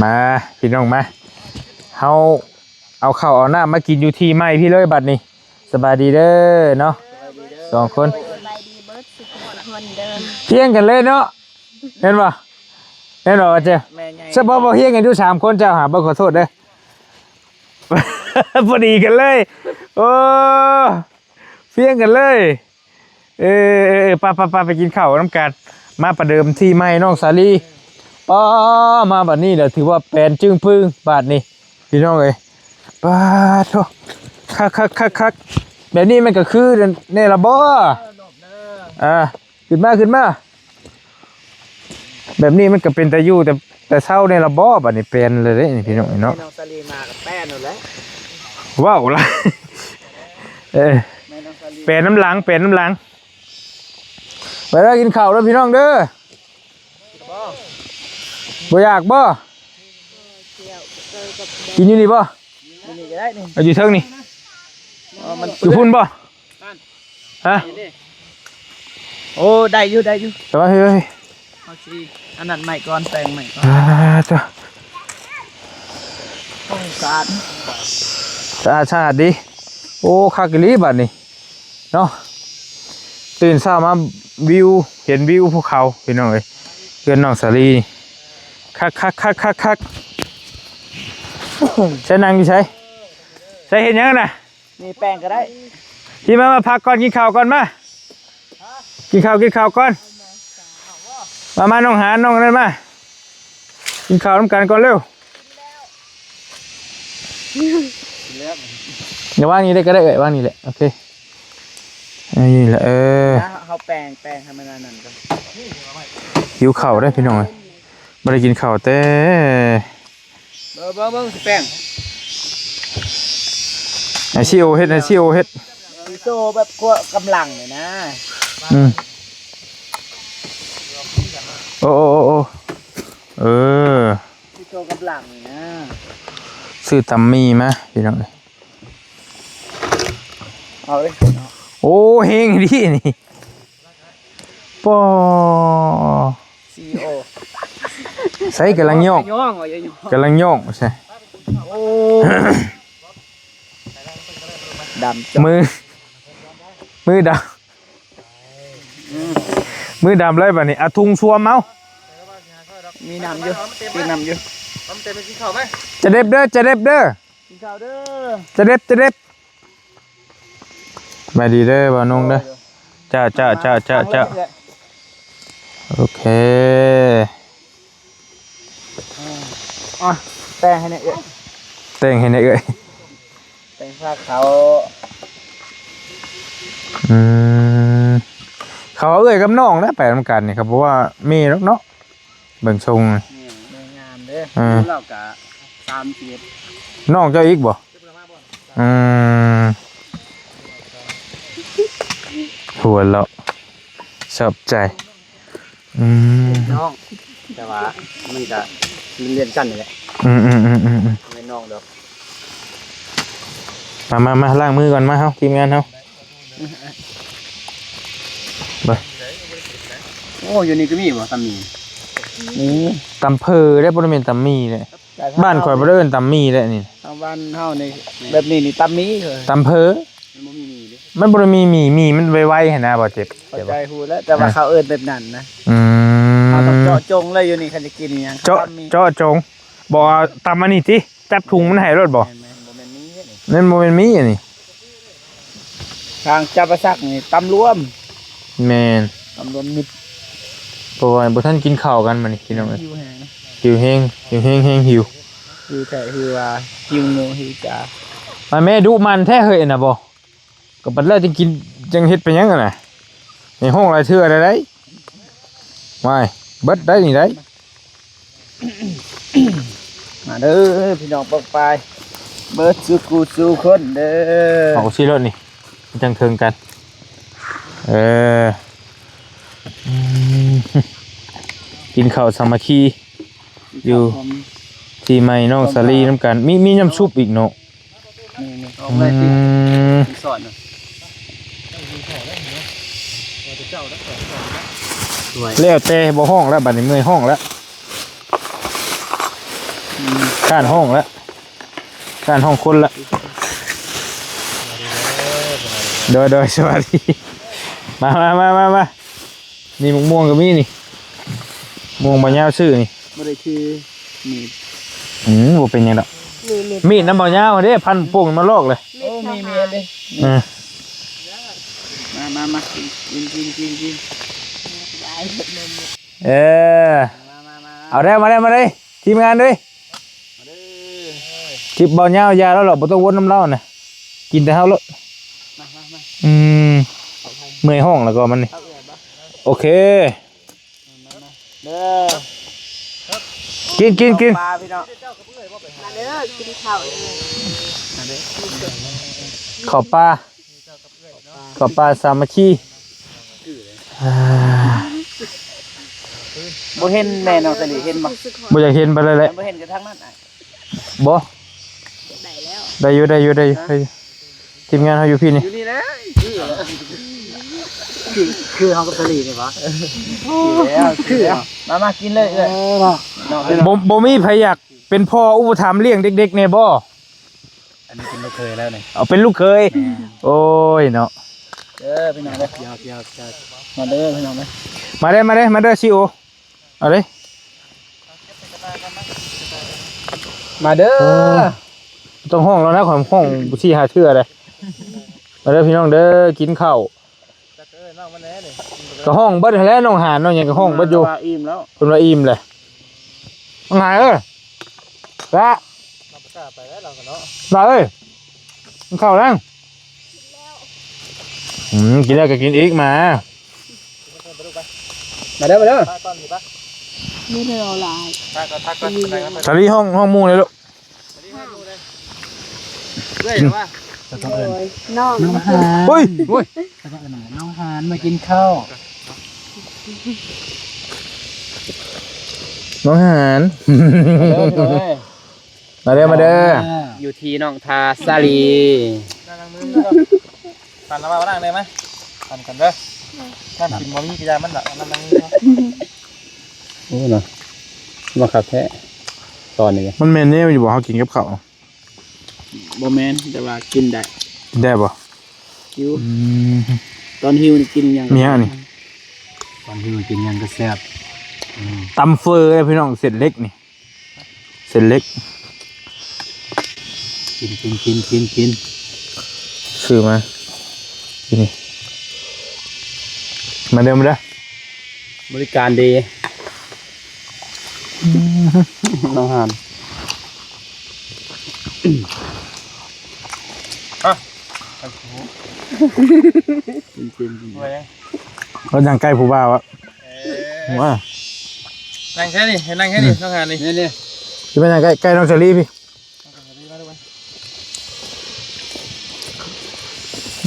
ມາ ພີ່ນ້ອງມາ ເຮົາເອົາເຂົ້າເອົານ້ຳມາກິນຢູ່ທີ່ໃໝ່ພີ້ເລີຍບັດນີ້. ສະບາຍດີເດີເນາະ ສອງຄົນ ສະບາຍດີເບິດສຸກຄົນເດີ ພຽງກັນເລີຍເນາະ ແມ່ນບໍ່ ແມ່ນບໍ່ວ່າເຈົ້າ ແມ່ນໃຫຍ່ ສະເພາະບໍ່ພຽງກັນຢູ່ສາມຄົນເຈົ້າຫາ ເບິ່ງ ຂໍໂທດເດີ ພໍດີກັນເລີຍ ໂອ້ ພຽງກັນເລີຍ. ເອີ ເອີ ເອີ ໄປ ໄປ ໄປ ໄປກິນເຂົ້ານຳກັນ ມາປະເດີມທີ່ໃໝ່ນ້ອງສາລີ. ປ້າ ມາບັດນີ້ລະຖືວ່າແປນຈຶ່ງປຶ້ງບາດນີ້ ພີ່ນ້ອງເອີຍ ປາດໂທ້ ຄັກໆໆໆ ແບບນີ້ມັນກໍຄືແນ່ລະບໍ? ອ່າ ຂຶ້ນມາ ຂຶ້ນມາ ແບບນີ້ມັນກໍເປັນຕາຢູ່ແຕ່ ແຕ່ເຊົ້າແນ່ລະບໍ? ບາດນີ້ແປນເລີຍເດ້ນີ້ ພີ່ນ້ອງເອີຍເນາະ ນ້ອງສາລີມາກໍແປນໂລດແຫຼະ ເວົ້າລະ ເອີ ແປນນຳຫຼັງ ແປນນຳຫຼັງ. ໄປເດີ ກິນເຂົ້າເດີພີ່ນ້ອງເດີ ບໍ່ຢາກບໍ່? ກິນຢູ່ນີ້ບໍ່? ຢູ່ນີ້ກໍໄດ້ນີ້ ເອົາຢູ່ເທິງນີ້ ເອີ ມັນ ຢູ່ພຸ້ນບໍ່? ຮະ ໂອ້ ໄດ້ຢູ່ ໄດ້ຢູ່ ແຕ່ວ່າ ເຮີ້ຍ ເຮົາຊິອັນນັ້ນໃໝ່ກ່ອນ ແປງໃໝ່ກ່ອນ ອ່າ ເຈົ້າ ໂອ້ ສະອາດ ສະອາດ ສະອາດດີ ໂອ້ ຄັກອີ່ຫຼີບາດນີ້ ເນາະ ຕື່ນເຊົ້າມາວິວ ເຫັນວິວພູເຂົາ ພີ່ນ້ອງເອີຍ ເຮືອນນ້ອງສາລີນີ້ ຄັກໆໆໆໆ. ໃສນັ່ງຢູ່ໃສ? ໃສເຮັດຫຍັງນະ? ນີ້ແປງກໍໄດ້ ທີ່ມາ ມາພັກກ່ອນ ກິນເຂົ້າກ່ອນ ມາ ກິນເຂົ້າ ກິນເຂົ້າກ່ອນ ມາ ມາ ນ້ອງຫານ ນ້ອງນັ້ນ ມາ ກິນເຂົ້ານຳກັນກ່ອນເລັວ. ຢ່າວາງນີ້ໄດ້ກໍໄດ້ເອີຍ ວາງນີ້ແຫຼະ ໂອເຄ ນີ້ແຫຼະ ເອີ ເຮົາແປງ ແປງໃຫ້ມັນອັນນັ້ນກ່ອນ ຫິວເຂົ້າເດ້ພີ່ນ້ອງເອີຍ ບໍ່ໄດ້ກິນເຂົ້າແຕ່ ເບິ່ງ ເບິ່ງ ເບິ່ງ ຊິແປງ ໃຫ້ຊີໂອເຮັດ ໃຫ້ຊີໂອເຮັດ ຊິໂຊແບບກວນກຳລັງນີ້ນະ ອືມ ໂອ້ ໂອ້ ໂອ້ ໂອ້ ເອີ ຊິໂຊກຳລັງນີ້ນະ ຊື້ຕຳໝີ່ມາພີ່ນ້ອງເອີຍ ເອົາເລີຍ ໂອ້ ເຮງດີນີ້ ປໍ ຊີໂອ ໃສກຳລັງຍ້ອງ ຍ້ອງວ່າຢ່າຍ້ອງ ກຳລັງຍ້ອງໃສ ໂອ້ ດຳ ມື ມືດຳ ອືມ ມືດຳເລີຍບາດນີ້ ເອົາທຸງຊວມເອົາ ມີນ້ຳຢູ່ ມີນ້ຳຢູ່ ຈະເດັບເດີ ຈະເດັບເດີ ກິນເຂົ້າເດີ ຈະເດັບ ຈະເດັບ ສະບາຍດີເດີບ່າວນົງເດີ ເຈົ້າ ເຈົ້າ ເຈົ້າ ເຈົ້າ ເຈົ້າ ໂອເຄ ອ່ະ ແຕ່ງໃຫ້ແດ່ເອື້ອຍ ແຕ່ງໃຫ້ແດ່ເອື້ອຍ ແຕ່ງພາເຂົາ ອືມ ເຂົາເອື້ອຍກັບນ້ອງແຫຼະໄປນຳກັນນີ້ ເຂົາບໍ່ວ່າແມ່ດອກເນາະ ເບິ່ງຊົງ ແມ່ງາມເດ້ ເອີ ລາວກະສາມສິບເອັດ ນ້ອງເຈົ້າອີກບໍ່? ອືມ ຫົວເລາະ ຊອບໃຈ ອືມ ນ້ອງ ແຕ່ວ່າມັນກະລຽນກັນນີ້ແຫຼະ ອືມໆໆໆ ແມ່ນນ້ອງດອກ ມາ ມາ ມາ ລ້າງມືກ່ອນ ມາເຮົາ ທີມງານເຮົາ ໂອ້ ຢູ່ນີ້ກໍມີບໍ່ ຕຳໝີ່? ມີ ຕຳເຜີເດ້ ບໍ່ໄດ້ແມ່ນຕຳໝີ່ເດ້ ບ້ານຂ້ອຍບໍ່ໄດ້ເອີ້ນຕຳໝີ່ເດ້ນີ້ ທາງບ້ານເຮົານີ້ ແບບນີ້ນີ້ຕຳໝີ່ ຕຳເຜີ ມັນບໍ່ມີໝີ່ເດ້ ມັນບໍ່ໄດ້ມີໝີ່ ໝີ່ມັນໄວໆຫັ້ນນະ ບໍ່ເຈັບ ເຂົ້າໃຈ ຮູ້ແລ້ວ ແຕ່ວ່າເຂົາເອີ້ນແບບນັ້ນນະ ອືມ ເຮົາຕ້ອງເຈາະຈົງເລີຍ ຢູ່ນີ້ຄັນຈະກິນຫຍັງ ເຈາະ ຕຳໝີ່ ເຈາະຈົງ ບໍ່ ຕຳອັນນີ້ຕິ ຈັບຖົງມັນໃຫ້ໂລດບໍ່? ແມ່ນໆ ບໍ່ແມ່ນໝີ່ນີ້ ນັ້ນບໍ່ແມ່ນໝີ່ອັນນີ້ ທາງຈຳປາສັກນີ້ຕຳລວມ ແມ່ນ ຕຳລວມມິດ ເພາະວ່າບໍ່ທັນກິນເຂົ້າກັນມື້ນີ້ພີ່ນ້ອງເອີຍ ຫິວແຮງ ຫິວແຮງ ຫິວແຮງ ແຮງຫິວ ຫິວແທ້ ຫິວວ່າ ຫິວໜູ ຫິວຈາ ມາແມ່ ດຸໝັ່ນແທ້ເຮີ້ຍ ອັນນ່ະບໍ່? ກໍບັດແລ້ວຈຶ່ງກິນ ຈັ່ງເຮັດໄປຫຍັງຫັ້ນນະ ໃຫ້ຮ້ອງຫຼາຍເທື່ອໄດ້ໄດ໋ ວ້າຍ ເບິດໄດ໋ນີ້ໄດ໋ ມາເດີພີ່ນ້ອງປ້ອງປາຍ ເບິດສູ່ຄູ່ສູ່ຄົນເດີ ເອົາຊີ້ໂລດນີ້ ມັນຈັ່ງເຖິງກັນ ເອີ ອືມ ກິນເຂົ້າສາມັກຄີ ຢູ່ທີ່ໃໝ່ນ້ອງສາລີນຳກັນ ມີ ມີນ້ຳຊຸບອີກເນາະ ນີ້ໆ ອອກເລີຍຕິ ອືມ ສອນນະ ແລ້ວແຕ່ ບໍ່ຮ້ອງແລ້ວ ບັດນີ້ເມື່ອຍຮ້ອງແລ້ວ ຄ້ານຫ້ອງລະ ຄ້ານຫ້ອງຄົນລະ. ໂດຍ ໂດຍ ສະບາຍດີ. ມາ ມາ ມາ ມາ ມາ. ນີ້ໝາກມ່ວງກໍມີນີ້ ມ່ວງບ່າວຍາວຊື້ນີ້. ບໍ່ໄດ້ຖືມີດ. ອືມ ບໍ່ເປັນຫຍັງດອກ. ມີ ມີດ ມີດນຳບ່າວຍາວເດ້ ພັນໂປ່ງມາລອກເລີຍ. ມີດ ໂອ້ ມີ ມີດ ເດ້. ເອີ ມາ ມາ ມາ ກິນ ກິນ ກິນ ກິນ ກິນ. ເອີ ມາ ມາ ມາ ເອົາເດີ້ ມາເດີ້ ມາເດີ້ ທີມງານເດີ້. ມາເດີ້ ທີມບ່າວຍາວ ຢ່າແລ້ວເນາະ ບໍ່ຕ້ອງວົນນຳລາວນະ ກິນແຕ່ເຮົາໂລດ. ມາ ມາ ມາ. ອືມ ເມື່ອຍຫ້ອງແລ້ວກໍມັນນີ້. ໂອເຄ ມາ ມາ ເດີ້. ກິນ ກິນ ກິນ ປາພີ່ນ້ອງ. ມາເດີ້ ກິນເຂົ້າ ມາເດີ້ ເຂົ້າປາ. ກໍປາສາມັກຄີ. ອ່າ ບໍ່ເຫັນແມ່ນ້ອງສາລີ ເຫັນບໍ່? ບໍ່ຢາກເຫັນປານໃດແຫຼະ. ບໍ່ເຫັນກໍທາງນັ້ນ. ບໍ່ ໄດ້ແລ້ວ ໄດ້ຢູ່ ໄດ້ຢູ່ ໄດ້ຢູ່ ໄດ້ຢູ່. ທີມງານເຮົາຢູ່ພີ້ນີ້ ຢູ່ນີ້ແຫຼະ. ຄື ຄືເຮົາກັບສາລີນີ້ຫວາ? ຄືແລ້ວ ຄືແລ້ວ. ມາ ມາກິນເລີຍເອື້ອຍ. ບໍ່ ບໍ່ມີໃຜຢາກເປັນພໍ່ອຸປະຖຳລ້ຽງເດັກໆແດ່ບໍ່? ອັນນີ້ເປັນລູກເຂີຍແລ້ວນີ້. ເອົາເປັນລູກເຂີຍ. ແມ່ນ. ໂອ້ຍເນາະ. ເດີພີ່ນ້ອງເດີ. ມາເດີພີ່ນ້ອງເດີ. ມາເດີ ມາເດີ ມາເດີ ຊີໂອ. ເອົາເດ້ ມາເດີ. ເອີ ຕ້ອງຮ້ອງແລ້ວນະ ຂ້ອຍຮ້ອງສີ່ຫ້າເທື່ອເດ້. ມາເດີພີ່ນ້ອງເດີ ກິນເຂົ້າ. ກໍຮ້ອງເບິດຫັ້ນແຫຼະ ນ້ອງຫານ ນ້ອງຫຍັງກໍຮ້ອງເບິດຢູ່. ວ່າອີ່ມແລ້ວ ເພິ່ນວ່າອີ່ມແຫຼະ. ນ້ອງຫານເອີຍ ລະ ໄປແລ້ວເນາະ ລະເອີຍ ກິນເຂົ້າແລ້ວ. ອືມ ກິນແລ້ວກໍກິນອີກ ມາ ມາເດີ ມາເດີ. ມີແຕ່ເວົ້າຫຼາຍ. ສາລີ ຫ້ອງ ຫ້ອງໝູ່ແດ່ລູກ. ເອື້ອຍວ່າ ໂດຍ ນ້ອງ ນ້ອງຫານ. ໂອ້ຍ ໂອ້ຍ ນ້ອງຫານມາກິນເຂົ້າ. ນ້ອງຫານ ມາເດີ ມາເດີ ມາເດີ. ຢູ່ທີ່ນ້ອງທາສາລີ. ປັ່ນລະວ່ານັ່ງໄດ້ໄໝ? ປັ່ນກັນເດີ. ນ້ຳກິນບໍ່ມີກໍຢ່າມັນດອກ ນ້ຳນັ່ງນີ້ເນາະ. ໂອ້ເນາະ ວ່າຄັກແທ້ຕອນນີ້. ມັນແມ່ນແນວຢູ່ບໍ່ ເຮົາກິນກັບເຂົ້າ? ບໍ່ແມ່ນ ແຕ່ວ່າກິນໄດ້. ກິນໄດ້ບໍ່? ຫິວ. ອືມ ຕອນຫິວນີ້ກິນຫຍັງ ມີຫຍັງນີ້? ຕອນຫິວກິນຫຍັງກໍແຊບ. ອືມ ຕຳເຝີເດ້ພີ່ນ້ອງ ເສັ້ນເລັກນີ້. ເສັ້ນເລັກ ກິນ ກິນ ກິນ ກິນ ກິນ. ຊື້ມາ ກິນນີ້. ມາເດີ ມາເດີ. ບໍລິການດີ. ອືມ ນ້ອງຫານ. ຮະ ກິນ ກິນ ກິນ. ເຮົານັ່ງໃກ້ຜູ້ບ່າວອະ. ເອີ ວ່າ ນັ່ງແຄ່ນີ້ ໃຫ້ນັ່ງແຄ່ນີ້ ອືມ ນ້ອງຫານນີ້ ນີ້ໆ ຊິມານັ່ງໃກ້ ໃກ້ນ້ອງສາລີພີ້.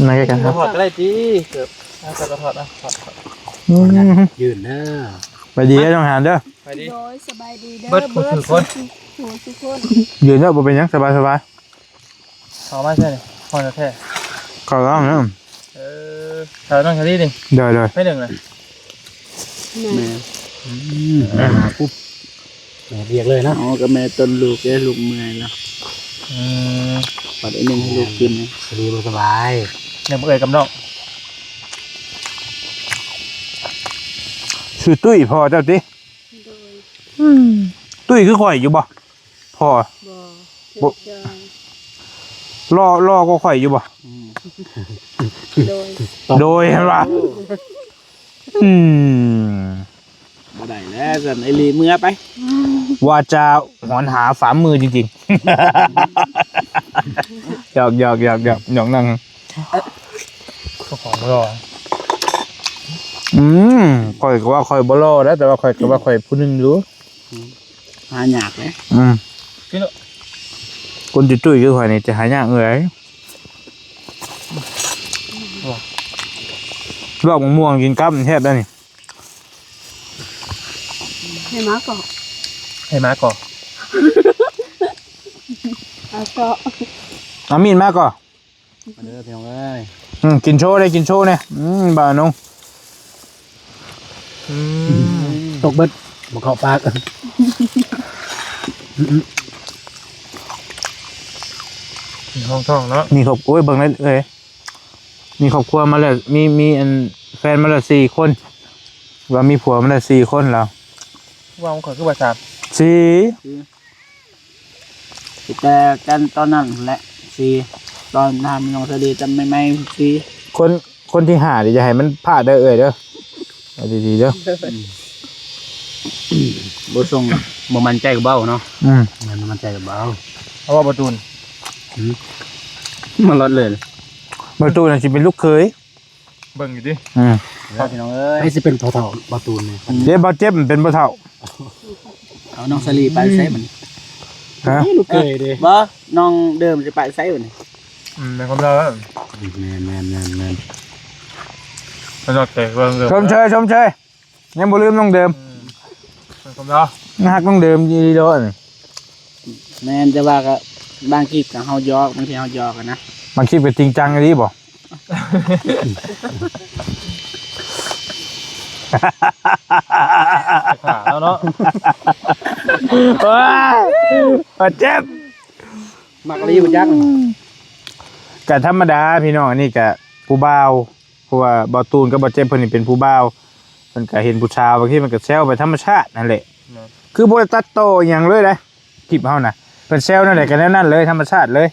ນັ່ງໃກ້ກັນ ຖອດກໍໄດ້ຕິ ເກີບ ເອົາ ຖອດ ຖອດ ຖອດ. ອືມ ຢືນເດີ. ໄປດີເດີ ນ້ອງຫານເດີ. ໄປດີ ໂດຍ ສະບາຍດີເດີ ເບິດ ເບິດ ທຸກຄົນ ເບິດ ທຸກຄົນ. ຢືນເດີ ບໍ່ເປັນຫຍັງ ສະບາຍ ສະບາຍ. ເຂົ້າມາໃສ່ນີ້ ຮ້ອນແທ້ໆ. ເຂົ້າແລ້ວນະ. ເອີ ເຂົ້ານ້ອງສາລີນີ້. ໂດຍໆ ໄປໜຶ່ງນະ. ແມ່ ອືມ ແມ່ມາປຸບ ແມ່ວຽກເລີຍເນາະ. ອໍ ກໍແມ່ຕົ້ນລູກເດ້ ລູກເມື່ອຍແລ້ວ. ອືມ ບັດອີກໜຶ່ງໃຫ້ລູກກິນ. ສາລີບໍ່ສະບາຍ ຍັງບໍ່ເອີ່ຍກັບນ້ອງ. ຊື່ຕຸ້ຍພໍ່ເຈົ້າຕິ? ໂດຍ. ຕຸ້ຍຄືຂ້ອຍຢູ່ບໍ່? ພໍ ບໍ່ ບໍ່ ເປັນເຈົ້າ ຫຼໍ່ ຫຼໍ່ກວ່າຂ້ອຍຢູ່ບໍ່? ອືມ ໂດຍ ໂດຍ ເຫັນບໍ່? ອືມ ບໍ່ໄດ້ແລ້ວຊັ້ນ ໄອ້ລີເມືອໄປ. ວາຈາຫອນຫາຝາມືຈິງໆ. ຫຍອກໆໆໆ ຫຍອກນຳ. ຂອງຫຼໍ່ ອືມ ຂ້ອຍກໍວ່າຂ້ອຍບໍ່ຫຼໍ່ນະ ແຕ່ວ່າຂ້ອຍກໍວ່າຂ້ອຍຜູ້ໜຶ່ງຢູ່. ອືມ ຫາຍາກເດ້. ອືມ ກິນໂລດ ຄົນຕຸ້ຍໆຄືຂ້ອຍນີ້ຈະຫາຍາກເອີຍ. ລອກໝາກມ່ວງກິນກັບແຊບໄດ໋ນີ້. ໃຫ້ມາກໍ ໃຫ້ມາກໍ ເອົາເກາະ ເອົາມີດມາກໍ. ມາເດີພີ່ນ້ອງເອີຍ. ອືມ ກິນໂຊແດ່ ກິນໂຊແດ່. ອືມ ບ່າວນົງ. ອືມ ຕົກເບິດ ບໍ່ເຂົ້າປາກ. ອືມ ຫ້ອງທ້ອງເນາະ ມີຄອບ ໂອ້ຍ ເບິ່ງແລ້ວເອີຍ ມີຄອບຄົວມາແລ້ວ ມີ ມີອັນແຟນມາແລ້ວສີ່ຄົນ ວ່າມີຜົວມາແລ້ວສີ່ຄົນແລ້ວ ວ່າຂອງຂ້ອຍຄືວ່າສາມ ສີ່ ສີ່ ແຕ່ກັນຕອນນັ້ນແຫຼະ ສີ່ ຕອນທຳນ້ອງສາລີກັນໃໝ່ໆ ສີ່ ຄົນ ຄົນທີຫ້ານີ້ຢ່າໃຫ້ມັນພາດເດີເອື້ອຍເດີ ເອົາດີໆເດີ ອືມ ບໍ່ສົ່ງ ບໍ່ໝັ້ນໃຈກໍເບົາເນາະ ອືມ ແມ່ນ ບໍ່ໝັ້ນໃຈກໍເບົາ ເພາະວ່າບໍ່ຕູນ ອືມ ມາລອດເລີຍ ບໍ່ຕູນຊິເປັນລູກເຂີຍ ເບິ່ງຢູ່ຕິ ອືມ ພີ່ນ້ອງເອີຍ ໃຜຊິເປັນພໍ່ເຖົ້າ ບໍ່ຕູນນີ້ ເດ້ ບໍ່ເຈັບມັນເປັນພໍ່ເຖົ້າ ເອົານ້ອງສາລີໄປໃສບັດນີ້ ຮະ ນີ້ລູກເຂີຍເດ້ ບໍ່ ນ້ອງເດີມຊິໄປໃສບັດນີ້ ອືມ ແມ່ນຄວາມລາວ ແມ່ນ ແມ່ນ ແມ່ນ ແມ່ນ ແມ່ນ ຊົມເຊີຍ ຊົມເຊີຍ ຍັງບໍ່ລືມນ້ອງເດີມ ອືມ ແມ່ນຄວາມລາວ ຍັງຮັກນ້ອງເດີມຢູ່ເດີ ແມ່ນ ແຕ່ວ່າກໍບາງຄລິບກໍເຮົາຢອກ ບາງທີເຮົາຢອກນະ ບາງຄລິບກໍຈິງຈັງອີ່ຫຼີບໍ່? ຂາເນາະ ໂອ້ຍ ເຈັບ ມັກອີ່ຫຼີບໍ່ຈັກ ກະທຳມະດາພີ່ນ້ອງ ອັນນີ້ກະຜູ້ບ່າວ ເພາະວ່າບ່າວຕູນກັບບ່າວເຈັບເພິ່ນນີ້ເປັນຜູ້ບ່າວ ເພິ່ນກະເຫັນຜູ້ສາວ ບາງທີເພິ່ນກະແຊວໄປທຳມະຊາດຫັ້ນແຫຼະ ແມ່ນ ຄືບໍ່ໄດ້ຕັດຕໍ່ອີ່ຫຍັງເລີຍເດ້ ຄລິບເຮົານະ ເພິ່ນແຊວແນວໃດກໍແນວນັ້ນເລີຍ ທຳມະຊາດເລີຍ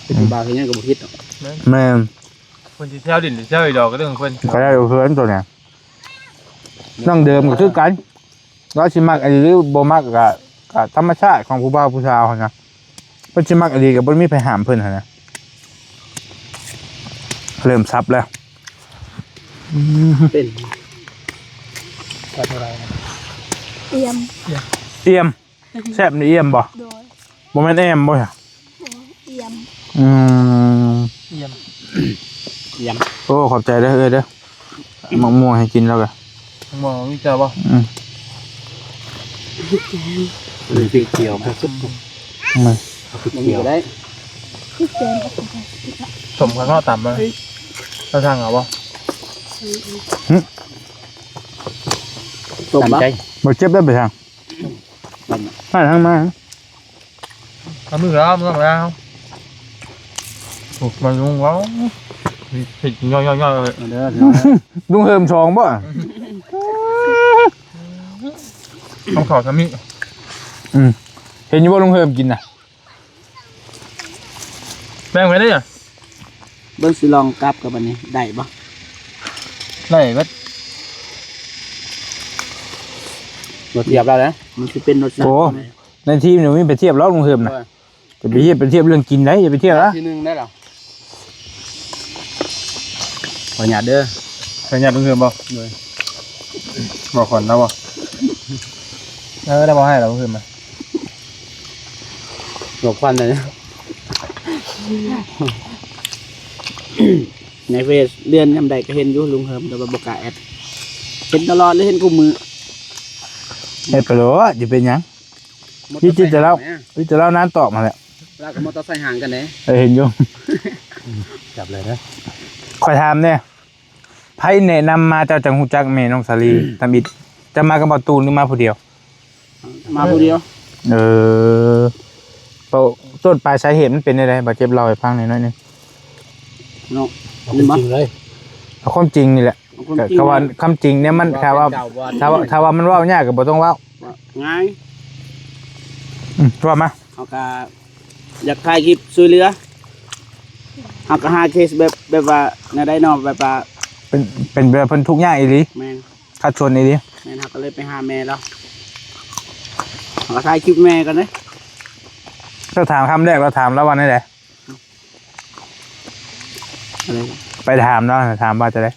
ເປັນຜູ້ບ່າວເຮັດຫຍັງກໍບໍ່ຜິດດອກ ແມ່ນ ແມ່ນ ເພິ່ນຊິແຊວດິນຊິແຊວອີ່ດອກກໍເລື່ອງຂອງເພິ່ນ ກໍໄດ້ເພິ່ນຕົວນີ້ ນ້ອງເດີມກໍຄືກັນ ລາວຊິມັກອີ່ຫຼີ ຫຼືບໍ່ມັກກໍ ກໍທຳມະຊາດຂອງຜູ້ບ່າວຜູ້ສາວຫັ້ນນະ ເພິ່ນຊິມັກອີ່ຫຼີກໍບໍ່ມີໃຜຫ້າມເພິ່ນຫັ້ນນະ ເລີ່ມສັບແລ້ວ ອືມ ເປັນ ວ່າເທົ່າໃດນະ? ອ່ຽມ ອ່ຽມ ແຊບນີ້ອ່ຽມບໍ່? ໂດຍ ບໍ່ແມ່ນແອມບໍ່? ບໍ່ ອ່ຽມ ອືມ ອ່ຽມ ອ່ຽມ ໂອ້ ຂອບໃຈເດີເອື້ອຍເດີ ໝາກມ່ວງໃຫ້ກິນແລ້ວກະ ໝາກມ່ວງມີເຈົ້າບໍ່? ອືມ ມີພລິກຂຽວ ອືມ ເອົາພລິກຂຽວ ໄດ້ ສົ້ມຂ້າງນອກຕຳມາ ເຈົ້າສັ່ງເອົາບໍ່? ຫຶ ສົ້ມບໍ່? ບໍ່ເຈັບໄດ້ໄປທາງ ມາທາງມາ ເອົາມືແລ້ວ ມືແລ້ວ ໂອ້ ມາລຸງເວົ້າ ເຮັດຍ່ອຍໆໆ ເດີ ລຸງເຮີມສອງບໍ່? ເອົາເຂົ້າທຳນີ້ ອືມ ເຫັນຢູ່ບໍ່ລຸງເຮີມກິນນະ? ແບ່ງໄປເດີ ເບິ່ງຊິລອງກັບກັບອັນນີ້ໄດ້ບໍ່? ໄດ້ເບິດ ບໍ່ທຽບແລ້ວນະ ມັນຊິເປັນລົດຊາດ ໂອ້ ໃນທີມນີ້ມີໄປທຽບແລ້ວລຸງເຮີມນະ ເອີ ຈະໄປທຽບ ໄປທຽບເລື່ອງກິນໄດ໋ ຢ່າໄປທຽບລະ ທີໜຶ່ງໄດ້ລະ ຂໍອະນຸຍາດເດີ ຂໍອະນຸຍາດເດີ ບໍ່ ໂດຍ ບໍ່ຂວັນລະບໍ່ ເອີ ລະບໍ່ໃຫ້ລະຄືມາ ບໍ່ຂວັນເລີຍ ໃນເຟສເລື່ອນຍາມໃດກໍເຫັນຢູ່ ລຸງເຮີມ ແຕ່ວ່າບໍ່ກ້າແອັດ ເຫັນຕະຫຼອດເລີຍ ເຫັນຄູ່ມື້ ແອັດໄປໂລດ ຈະເປັນຫຍັງ? ມີແຕ່ລາວ ມີແຕ່ລາວນານຕອບຫັ້ນແຫຼະ ລາວກໍມໍເຕີໄຊຫ່າງກັນເດ້ ເອີ ເຫັນຢູ່ ຈັບເລີຍເດີ ຂ້ອຍຖາມແດ່ ໃຜແນະນຳມາເຈົ້າຈັ່ງຮູ້ຈັກແມ່ນ້ອງສາລີ ທຳອິດ ເຈົ້າມາກັບບ່າວຕູນຫຼືມາຜູ້ດຽວ? ມາຜູ້ດຽວ ເອີ ຕົ້ນປາຍສາເຫດມັນເປັນແນວໃດ? ບ່າວເຈັບເລົ່າໃຫ້ຟັງແດ່ໜ້ອຍໜຶ່ງ ເນາະ ເອົາຄວາມຈິງເລີຍ ເອົາຄວາມຈິງນີ້ແຫຼະ ເອົາຄວາມຈິງ ກໍວ່າຄຳຈິງນີ້ມັນ ຖ້າວ່າ ຖ້າວ່າ ຖ້າວ່າມັນເວົ້າຍາກກໍບໍ່ຕ້ອງເວົ້າ ວ່າງ່າຍ ອືມ ວ່າມາ ເຮົາກໍຢາກຖ່າຍຄລິບຊ່ວຍເຫຼືອ ເຮົາກໍຫາເຄສແບບ ແບບວ່າແນວໃດເນາະ ແບບວ່າ ເປັນ ເປັນແບບເພິ່ນທຸກຍາກອີ່ຫຼີ ແມ່ນ ຂັດສົນອີ່ຫຼີ ແມ່ນ ເຮົາກໍເລີຍໄປຫາແມ່ລາວ ເຮົາກໍຖ່າຍຄລິບແມ່ກ່ອນເດ້ ເຈົ້າຖາມຄຳແລກ ລາວຖາມລາວວ່າແນວໃດ? ໄປຖາມລາວ ຖາມວ່າຈັ່ງໃດ?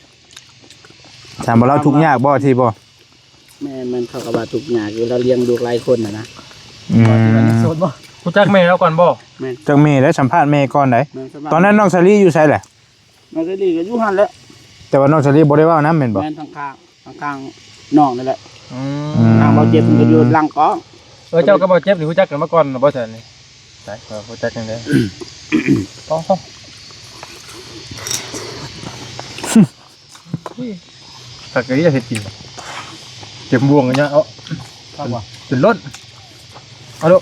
ຖາມວ່າລາວທຸກຍາກບໍ່ ທີ່ບໍ່? ແມ່ນໆ ເຂົາກໍວ່າທຸກຍາກຢູ່ ລາວລ້ຽງລູກຫຼາຍຄົນນະນະ ອືມ ຮູ້ຈັກແມ່ລາວກ່ອນບໍ່? ແມ່ນ ຈັກແມ່ ໄດ້ສຳພາດແມ່ກ່ອນໃດ໋ ແມ່ນ ສຳພາດ ຕອນນັ້ນນ້ອງສາລີຢູ່ໃສແຫຼະ? ນ້ອງສາລີກໍຢູ່ຫັ້ນແຫຼະ ແຕ່ວ່ານ້ອງສາລີບໍ່ໄດ້ເວົ້ານຳແມ່ນບໍ່? ແມ່ນ ຂ້າງໆ ນ້ອງນີ້ແຫຼະ ອືມ ທາງບ່າວເຈັບເພິ່ນກໍຢູ່ຫຼັງກ້ອງ ເອີ ເຈົ້າກັບບ່າວເຈັບນີ້ຮູ້ຈັກກັນມາກ່ອນບໍ່ຊັ້ນນີ້? ຕາຍ ເອີ ຮູ້ຈັກຈັ່ງໃດ ອໍ ຄັກອີ່ຫຼີເຮັດກິນ ເຈັບບ່ວງເນາະ ເອົາ ຄັກວ່າ ຈົນລົ້ນ ເອົາໂລດ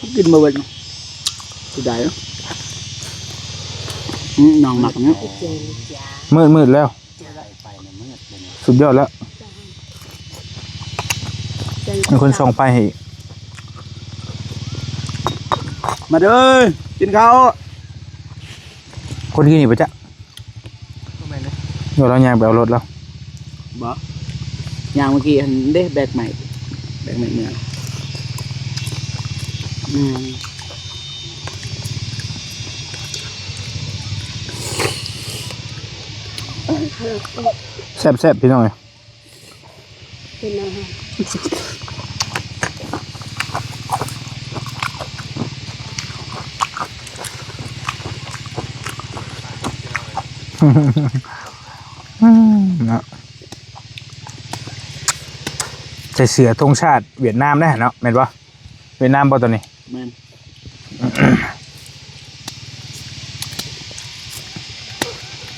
ກິນບໍ່ເບິດ ເສຍດາຍເນາະ. ອືມ ນ້ອງມັກເນາະ. ມືດໆແລ້ວ ສຸດຍອດແລ້ວ. ມີຄົນສ່ອງໄຟໃຫ້ອີກ. ມາເດີ ກິນເຂົ້າ. ຄົນກິນອີກບໍ່ຈັກ. ບໍ່ແມ່ນເດ້ ເດີ ລາວຍ່າງໄປເອົາລົດລາວ. ບໍ່ ຍ່າງເມື່ອກີ້ຫັ້ນເດ້ ແບກໄມ້ ແບກໄມ້ເມືອ. ອືມ ແຊບໆ ພີ່ນ້ອງເອີຍ. ເປັນອາຫານ ເນາະ ໃສ່ເສື້ອທຸງຊາດຫວຽດນາມໄດ້ເນາະ ແມ່ນບໍ່? ຫວຽດນາມບໍ່ໂຕນີ້? ແມ່ນ.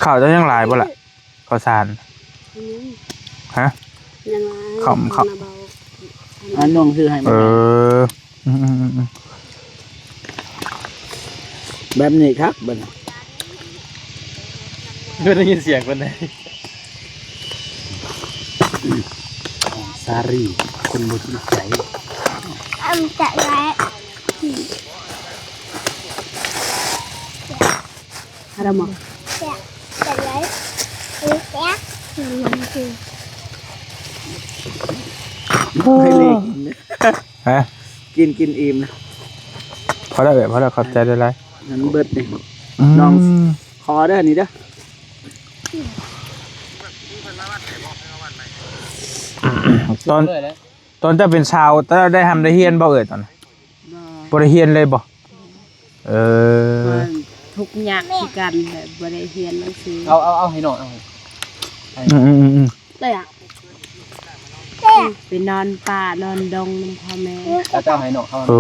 ເຂົ້າເຈົ້າຍັງຫຼາຍບໍ່ລະ? ເຂົ້າສານ ຍັງ ຮະ? ຍັງ ເຂົ້າ ເຂົ້າ ອັນນ້ອງຊື້ໃຫ້ ເອີ ອືມໆໆໆ ແບບນີ້ຄັກບັດນີ້. ບໍ່ໄດ້ຍິນສຽງເພິ່ນເດ້. ສາລີ ຄົນບໍ່ຈິງໃຈ ອຳຈະໄດ້. ຮາລາມອ ໂອ້ຍ ກິນ ຮະ? ກິນ ກິນອີ່ມນະ. ພໍແລ້ວເອີຍ ພໍແລ້ວ ຂອບໃຈຫຼາຍໆ ມັນເບິດນີ້. ອືມ ນ້ອງຂໍເດີ ນີ້ເດີ. ຕອນ ຕອນເຈົ້າເປັນສາວ ເຈົ້າໄດ້ຮ່ຳໄດ້ຮຽນບໍ່ເອີຍຕອນນັ້ນ? ບໍ່ ບໍ່ໄດ້ຮຽນເລີຍບໍ່? ເອີ ທຸກຍາກຄືກັນ ແບບບໍ່ໄດ້ຮຽນໜັງສື. ເອົາ ເອົາ ເອົາໃຫ້ນ້ອງ ເອົາໃຫ້ ອືມໆໆ ແຕ່ ໄປນອນປ່ານອນດົງນຳພໍ່ແມ່. ເອົາ ເຈົ້າໃຫ້ນ້ອງ ເອົາ ໂອ້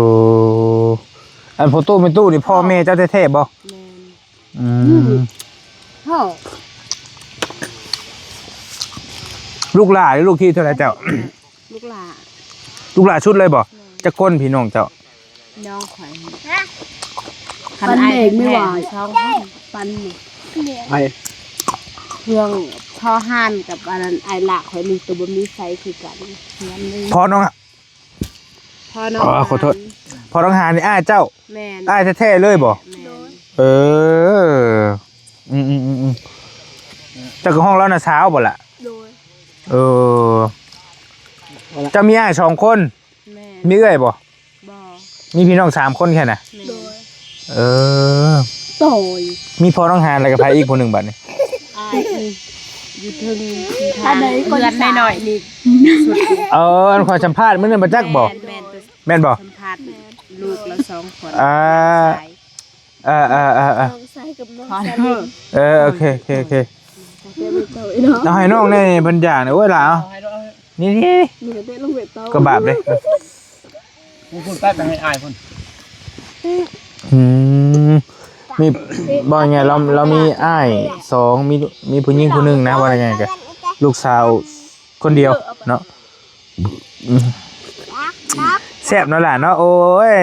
ອັນພໍ່ຕູ້ແມ່ຕູ້ນີ້ ພໍ່ແມ່ເຈົ້າແທ້ໆບໍ່? ແມ່ນ. ອືມ ພໍ່ ລູກຫຼ້າ ລູກທີເທົ່າໃດເຈົ້າ? ລູກຫຼ້າ ລູກຫຼ້າສຸດເລີຍບໍ່? ແມ່ນ. ຈັກຄົນພີ່ນ້ອງເຈົ້າ? ນ້ອງຂ້ອຍ ຄັນອ້າຍແທ້ໆສອງຄົນ. ປັນນີ້ ໃຜ? ເຄື່ອງພໍ່ຮ້ານກັບອັນນັ້ນ ອ້າຍຫຼ້າຂ້ອຍນີ້ ໂຕບໍ່ມີໃສຄືກັນ. ພໍ່ນ້ອງ ພໍ່ນ້ອງ ອໍ ຂໍໂທດ ພໍ່ນ້ອງຫານນີ້ອ້າຍເຈົ້າ? ແມ່ນ. ອ້າຍແທ້ໆເລີຍບໍ່? ແມ່ນ. ເອີ ອືມໆໆໆ ເຈົ້າກໍຮ້ອງລາວນ້າສາວບໍ່ລະ? ໂດຍ. ເອີ ເຈົ້າມີອ້າຍສອງຄົນ? ແມ່ນ. ມີເອື້ອຍບໍ່? ບໍ່. ມີພີ່ນ້ອງສາມຄົນແຄ່ນະ? ແມ່ນ. ໂດຍ. ເອີ ໂດຍ. ມີພໍ່ນ້ອງຫານ ແລ້ວກໍໃຜອີກຜູ້ໜຶ່ງບັດນີ້? ອ້າຍ ຢູ່ເທິງ ອັນໃດ ເຮືອນນ້ອຍໆນີ້ສຸດ. ເອີ ອັນຂ້ອຍສຳພາດມື້ນັ້ນບໍ່ຈັກບໍ່? ແມ່ນ ແມ່ນ. ແມ່ນບໍ່? ສຳພາດລູກລາວສອງຄົນ. ອ່າ ຊາຍ ເອີໆໆໆ ນ້ອງຊາຍກັບນ້ອງສາວ. ເອີ ໂອເຄໆໆ ເອົາໃຫ້ນ້ອງແດ່ ເພິ່ນຢາກນະ. ໂອ້ຍ ຫຼ້າ ເອົາ ນີ້ໆ ນີ້ເຕະລົງເວັດເຕົາ ກໍບາບເດ້. ພຸ້ນໆ ໄປ ໄປໃຫ້ອ້າຍພຸ້ນ. ອືມ ມີ ເວົ້າງ່າຍໆ ລາວ ລາວມີອ້າຍສອງ ມີ ມີຜູ້ຍິງຜູ້ໜຶ່ງນະ ເວົ້າງ່າຍໆ ກໍລູກສາວຄົນດຽວເນາະ. ອືມ ແຊບເນາະຫຼ້າເນາະ. ໂອ້ຍ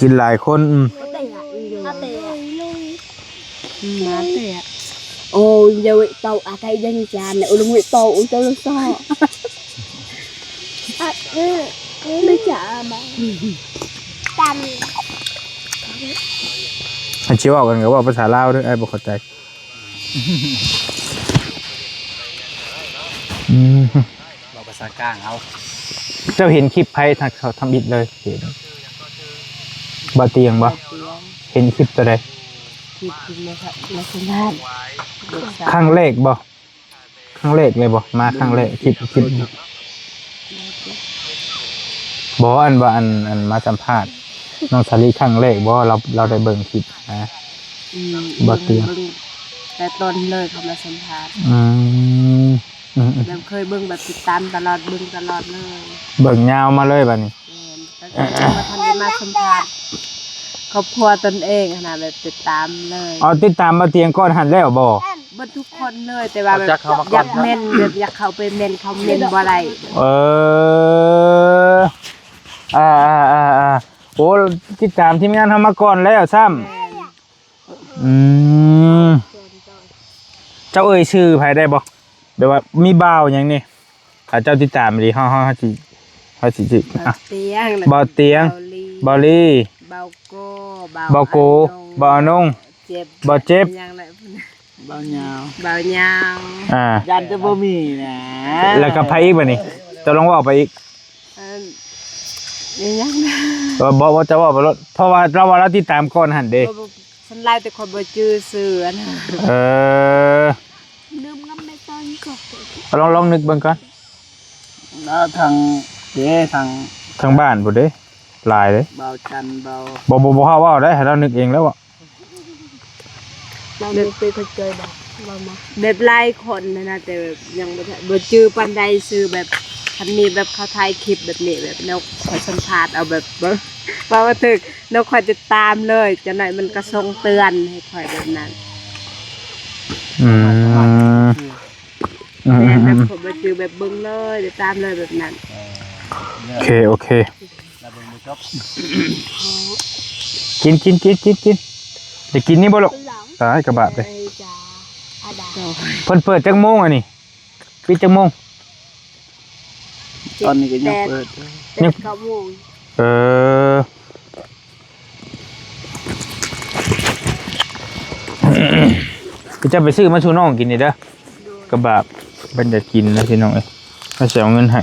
ກິນຫຼາຍຄົນ. ອືມ ອືມ ມາແຕ່ ໂອ້ຍ ຢ່າເວະເຕົາ ອາໄກຍັງຈານ ໂອ້ ລົງເວະເຕົາ ໂອ້ ເຈົ້າລົງຊອ ອືມ ໄດ້ຈາມາ ຕຳ ອັນຊິເວົ້າກັນກໍເວົ້າພາສາລາວເດີ ອ້າຍບໍ່ເຂົ້າໃຈ. ອືມ ເວົ້າພາສາກາງເອົາ. ເຈົ້າເຫັນຄລິບໃຜທຳ ທຳອິດເລີຍ? ເຫັນບ່າວຕຽງບໍ່? ບ່າວຕຽງ. ເຫັນຄລິບຕົວໃດ? ຄລິບທີ່ມາ ມາສຳພາດ ຄັ້ງແລກບໍ່? ຄັ້ງແລກເລີຍບໍ່? ມາຄັ້ງແລກ ຄລິບ ຄລິບ ບໍ່ ອັນວ່າ ອັນ ອັນມາສຳພາດນ້ອງສາລີຄັ້ງແລກບໍ່? ລາວ ລາວໄດ້ເບິ່ງຄລິບນະ? ອືມ ບໍ່ຕິ ເບິ່ງ ເບິ່ງແຕ່ຕົ້ນເລີຍ ເຂົາມາສຳພາດ. ອືມ ອືມໆ ແບບເຄີຍເບິ່ງ ແບບຕິດຕາມຕະຫຼອດ ເບິ່ງຕະຫຼອດເລີຍ ເບິ່ງຍາວມາເລີຍບາດນີ້. ແມ່ນ ຕັ້ງແຕ່ຍັງບໍ່ທັນໄດ້ມາສຳພາດຄອບຄົວຕົນເອງຫັ້ນນະ ແບບຕິດຕາມເລີຍ. ເອົາ ຕິດຕາມບ່າວຕຽງກ່ອນຫັ້ນແລ້ວບໍ່? ເບິດທຸກຄົນເລີຍ ແຕ່ວ່າແບບຢາກເມັ້ນ ແບບຢາກເຂົ້າໄປເມັ້ນ ເຂົາເມັ້ນບໍ່ໄດ້. ເອີ ອ່າ ໂອ້ ຕິດຕາມທີມງານເຮົາມາກ່ອນແລ້ວຊ້ຳ. ແມ່ນ. ອືມ ເຈົ້າເອີ່ຍຊື່ໃຜໄດ້ບໍ່? ແບບວ່າມີບ່າວຫຍັງນີ້ ຖ້າເຈົ້າຕິດຕາມດີ ເຮົາ ເຮົາ ເຮົາຊິ ເຮົາຊິ ຊິ ອ່ະ ບ່າວຕຽງ ບ່າວຕຽງ ບ່າວລີ ບ່າວລີ ບ່າວໂກ ບ່າວໂກ ບ່າວອານົງ ບ່າວອານົງ ເຈັບ ບ່າວເຈັບ ຫຍັງລະ ບ່າວຍາວ ບ່າວຍາວ ອ່າ ຢ້ານຈະບໍ່ມີນະ. ແລ້ວກໍໃຜອີກບາດນີ້? ເຈົ້າລອງເວົ້າໄປອີກ. ເອີ ຍັງນະ ເອີ ບໍ່ ບໍ່ ເຈົ້າເວົ້າໄປໂລດ ເພາະວ່າລາວວ່າລາວຕິດຕາມກ່ອນຫັ້ນເດ້. ບໍ່ ບໍ່ ສ່ວນຫຼາຍແຕ່ຂ້ອຍບໍ່ຈື່ຊື່ຫັ້ນນະ. ເອີ ລືມນຳແມ່ຕອນກໍ ລອງ ລອງນຶກເບິ່ງກ່ອນ. ລາວທາງເດ້ ທາງ ທາງບ້ານພຸ້ນເດ້ ຫຼາຍເດ້. ບ່າວຈັນ ບ່າວ ບໍ່ ບໍ່ ບໍ່ ເຮົາເວົ້າໄດ້ ໃຫ້ລາວນຶກເອງແລ້ວ. ລາວມີເປັນຄົນຈ່ອຍບໍ່? ເວົ້າມາ ແບບຫຼາຍຄົນຫັ້ນນະ ແຕ່ແບບຍັງບໍ່ ບໍ່ຈື່ປານໃດຊື່. ແບບຄັນມີແບບເຂົາຖ່າຍຄລິບແບບນີ້ ແບບແນວຂໍສຳພາດເອົາ ແບບ ເບິ່ງ ເວົ້າບໍ່ຖືກ ແນວຂ້ອຍຕິດຕາມເລີຍ ຈັກໜ້ອຍມັນກໍສົ່ງເຕືອນໃຫ້ຂ້ອຍແບບນັ້ນ. ອືມ ອືມ ແມ່ນ ແບບ ອືມ ເຂົາບໍ່ຈື່ແບບເບິ່ງເລີຍ ຕິດຕາມເລີຍແບບນັ້ນ. ໂອເຄ ໂອເຄ ລະເບິ່ງບໍ່ຈົບ. ກິນ ກິນ ກິນ ກິນ ກິນ ໄດ້ກິນນີ້ບໍ່ລູກ? ຕາຍ ກະບາບເດ້. ເພິ່ນເປີດຈັກໂມງອັນນີ້? ປິດຈັກໂມງ? ຕອນນີ້ກໍຍັງເປີດ ແປດ ຍັງ ເກົ້າໂມງ. ເອີ ເຈົ້າໄປຊື້ມາສູ່ນ້ອງກິນນີ້ເດີ. ກະບາບ ເພິ່ນຢາກກິນນະພີ່ນ້ອງເອີຍ. ເຮົາຊິເອົາເງິນໃຫ້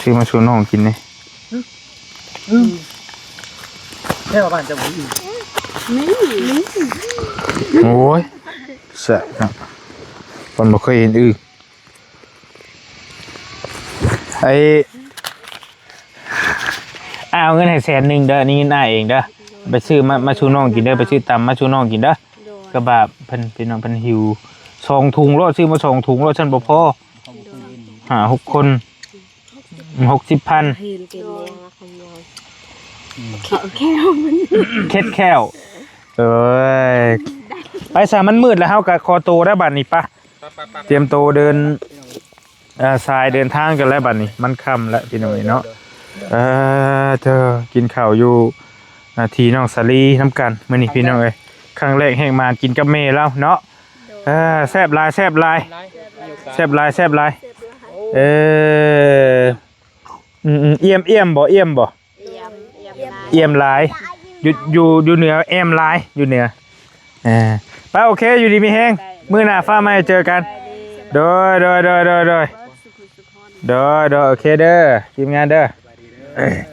ຊື້ມາສູ່ນ້ອງກິນນີ້. ອືມ ແທ້ວ່າບ້ານເຈົ້າບໍ່ມີ? ມີ ມີ. ໂອ້ຍ ແຊບເນາະ ເພິ່ນບໍ່ເຄີຍເຫັນອຶ. ໄອ້ ອ້າຍເອົາເງິນໃຫ້ແສນໜຶ່ງເດີ ນີ້ເງິນອ້າຍເອງເດີ. ໄປຊື້ມາ ມາສູ່ນ້ອງກິນເດີ ໄປຊື້ຕຳມາສູ່ນ້ອງກິນເດີ. ໂດຍ ກະບາບເພິ່ນ ພີ່ນ້ອງເພິ່ນຫິວສອງຖົງໂລດ ຊື້ມາສອງຖົງໂລດ ຊັ້ນບໍ່ພໍ. ໂດຍ ຫ້າຫົກຄົນ ຫົກສິບພັນ. ເຫັນເກັ່ງແລ້ວ ເຄັດແຂ້ວມັນ ເຄັດແຂ້ວ. ເອີຍ ໄປຊະ ມັນມືດແລ້ວ ເຮົາກະຂໍໂຕໄດ້ບາດນີ້. ປະ ຕຽມໂຕເດີນ ເອີ ສາຍເດີນທາງກັນແລ້ວບາດນີ້ ມັນຄ່ຳແລ້ວພີ່ນ້ອງເອີຍເນາະ. ເອີ ເຈົ້າ ກິນເຂົ້າຢູ່ ອ່າ ທີ່ນ້ອງສາລີນຳກັນມື້ນີ້ພີ່ນ້ອງເອີຍ. ຄັ້ງແລກແຮກມາກິນກັບແມ່ລາວເນາະ. ເອີ ແຊບຫຼາຍ ແຊບຫຼາຍ ແຊບຫຼາຍ ແຊບຫຼາຍ. ເອີ ອືມໆ ອ່ຽມ ອ່ຽມບໍ່ ອ່ຽມບໍ່? ອ່ຽມ ອ່ຽມຫຼາຍ ຢູ່ ຢູ່ ຢູ່ເໜືອ ແອມຫຼາຍ ຢູ່ເໜືອ. ເອີ ໄປ ໂອເຄ ຢູ່ດີມີແຮງ ມື້ໜ້າຟ້າໃໝ່ເຈີກັນ. ໂດຍ ໂດຍ ໂດຍ ໂອເຄເດີ ທີມງານເດີ.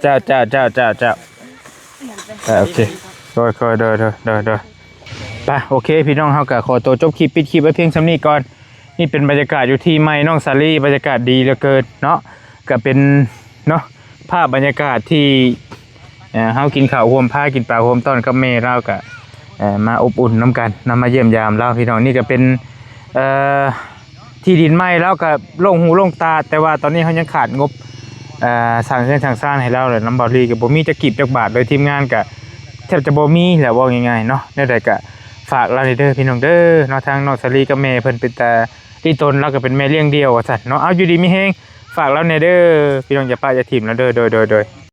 ເຈົ້າ ເຈົ້າ ເຈົ້າ ເຈົ້າ ເຈົ້າ ເອີ ໂອເຄ ໂດຍ ໂດຍ ໂດຍ ໂດຍ ໂດຍ. ໄປ ໂອເຄ ພີ່ນ້ອງ ເຮົາກະຂໍໂຕຈົບຄລິບ ປິດຄລິບໄວ້ພຽງສ່ຳນີ້ກ່ອນ. ນີ້ເປັນບັນຍາກາດຢູ່ທີ່ໃໝ່ນ້ອງສາລີ ບັນຍາກາດດີເຫຼືອເກີນເນາະ. ກະເປັນເນາະ ພາບບັນຍາກາດທີ່ ເອີ ເຮົາກິນເຂົ້າຮ່ວມ ພາກິນປາຮ່ວມຕ້ອນກັບແມ່ລາວ ກະ ເອີ ມາອົບອຸ່ນນຳກັນເນາະ ມາຢ້ຽມຢາມລາວພີ່ນ້ອງ. ນີ້ກະເປັນ ເອີ ທີ່ດິນໃໝ່ ລາວກະໂລ່ງຫູໂລ່ງຕາ ແຕ່ວ່າຕອນນີ້ເຮົາຍັງຂາດງົບ ເອີ ສ້າງເຮືອນສ້າງຊານໃຫ້ລາວ ແລະນຳບ່າວລີກະບໍ່ມີຈັກກີບຈັກບາດເລີຍ. ທີມງານກະແທບຈະບໍ່ມີແຫຼະ ເວົ້າງ່າຍໆເນາະ. ແນວໃດກະຝາກລາວແດ່ເດີພີ່ນ້ອງເດີເນາະ. ທາງນ້ອງສາລີກັບແມ່ເພິ່ນເປັນຕາລີຕົນ ລາວກະເປັນແມ່ລ້ຽງດ່ຽວວ່າຊັ້ນເນາະ. ເອົາ ຢູ່ດີມີແຮງ ຝາກລາວແດ່ເດີພີ່ນ້ອງ ຢ່າປະຢ່າຖິ້ມລາວເດີ. ໂດຍ ໂດຍ ໂດຍ.